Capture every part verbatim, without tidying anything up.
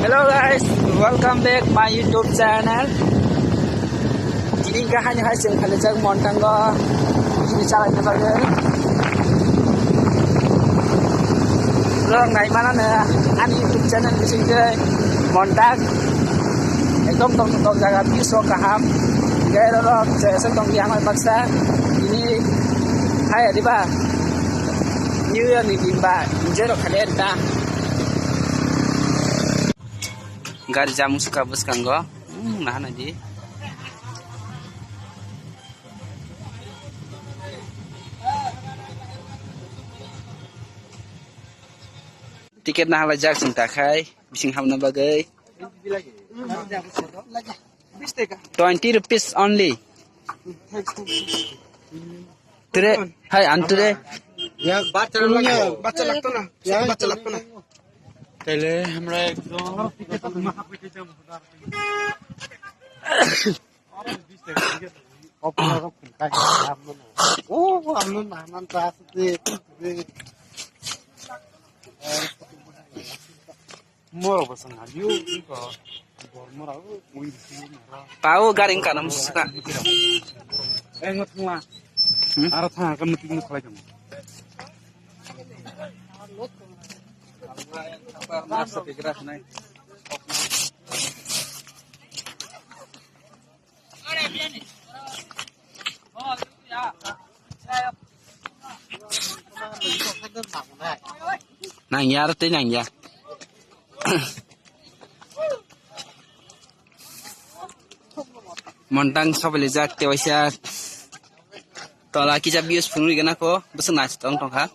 Hello guys, welcome back my YouTube channel. Tini kahani hai chwng khalijak Montango ini chalaina bagwi. Norok nai manano ani YouTube channel bisingtwi Montang. Ekdom tong tong jaga views rok kaham. Gai rok je se tong yang baksa. Ini hai diba? New Year ni din ba enjoy rok khade ta. Gari jam suka bwskango. Hmm, nahana di. Ticket nahalai jak sing takhai, bising hamna bagwi. Twenty rupees only. Tere, hai, an tere. Bacha lagto na, bacha lagto na. Taile hamra ekdom. Moro bosong haliu ko. Pao gari wngkha na musuka. Aro thang ka muti muti khalai tong. Nangya, aro tei nangya. Montang sobalijak tewaisa. Tola kisa views phunugwi gana ko, bwswk naisik tong tongkha.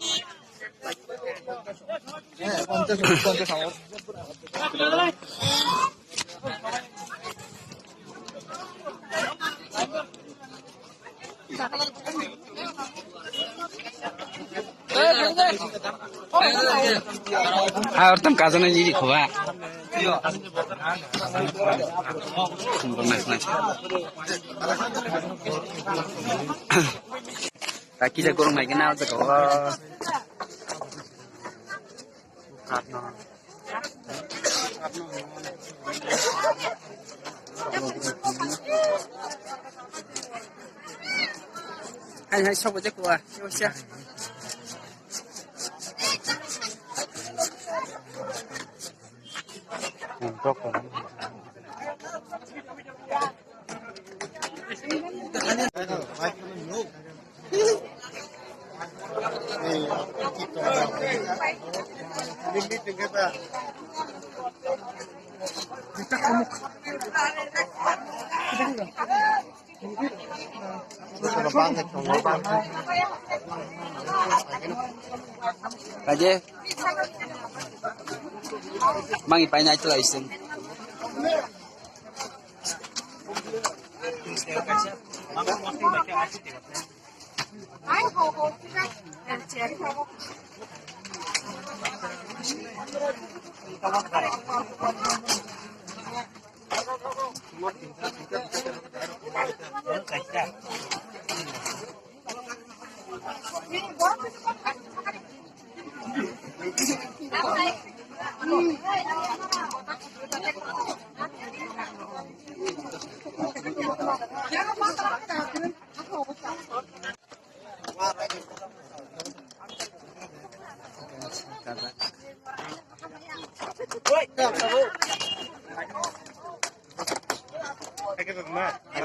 Ah, orang tam kazana jadi khuwa. Nice, nice. Taki jaga orang lagi nal jaga. Hai, hai, sobo je kuwa. Siya, siya. Aje. Mangi paina itu lah iseng.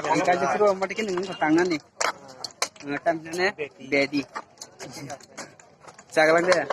Ang kaji puro mati kini nung tangan ni. Ngetam jene bedi. Chagalang de.